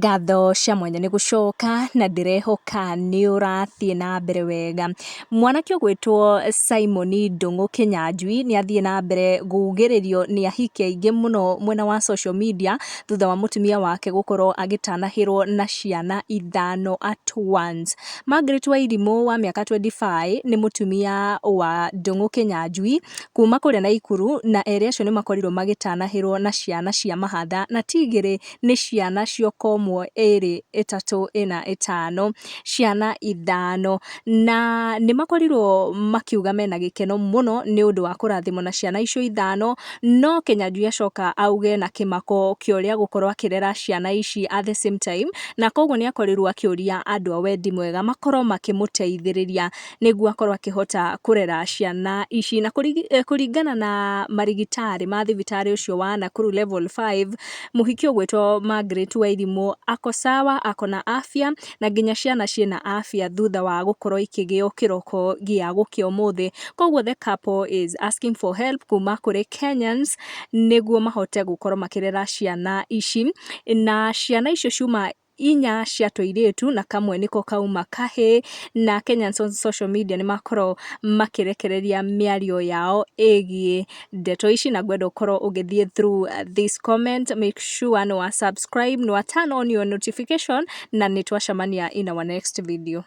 Ngatho cia mwanya nĩ gũcoka na ndĩrehoka nĩ ũrathiĩ na mbere wega. Mwanake ũgwĩtwo Simon Ndũng'ũ Kĩnyanjui nĩ athiĩ na mbere gũugĩrĩrio nĩ ahiki aingĩ mũno mwena wa social media thutha wa mũtumia wake gũkorwo agĩtanahĩrwo na ciana ithano at once. Margaret Wairimũ wa mĩaka 25 nĩ mũtumia wa Ndũng'ũ Kĩnyanjui kuma kũrĩa Naikuru, na erĩ acio nĩ makorirwo magĩtanahĩrwo na ciana cia mahatha, na ti igĩrĩ, nĩ ciana cioko ũmwe, ĩrĩ, ĩtatũ, ĩna, ĩtano, ciana ithano. Na nĩ makorirwo makiuga mena gĩkeno mũno nĩ ũndũ wa kũrathimwo na ciana icio ithano, no Kĩnyanjui acoka auge na kĩmako kĩa ũrĩa gũkorwo akĩrera ciana ici at the same time, na koguo nĩ akorirwo akĩũria andũ a wendi mwega makorwo makĩmũteithĩrĩria nĩguo akorwo akĩhota kũrera ciana ici. Na kũringana na marigitari ma thibitarĩ ũcio wa Nakuru Level 5, mũhiki ũgwĩtwo Margaret Wairimũ ako sawa, ako na afya, na nginya ciana ciĩna afya thutha wa gũkorwo ikĩgĩo kĩroko gĩa gũkĩa ũmũthĩ. Koguo the couple is asking for help kuma kũrĩ Kenyans nĩguo mahote gũkorwo makĩrera ciana ici, na ciana icio ciuma inya cia tũirĩtu na kamwe nĩko kauma kahĩĩ. Na Kenyans on social media nĩ makorwo makĩrekereria mĩario yao ĩgiĩ ndeto ici, na ngwenda ũkorwo ũgĩthiĩ through this comment. Make sure nĩ wa subscribe, nĩ wa turn on your notification, na nĩ twacemania in our next video.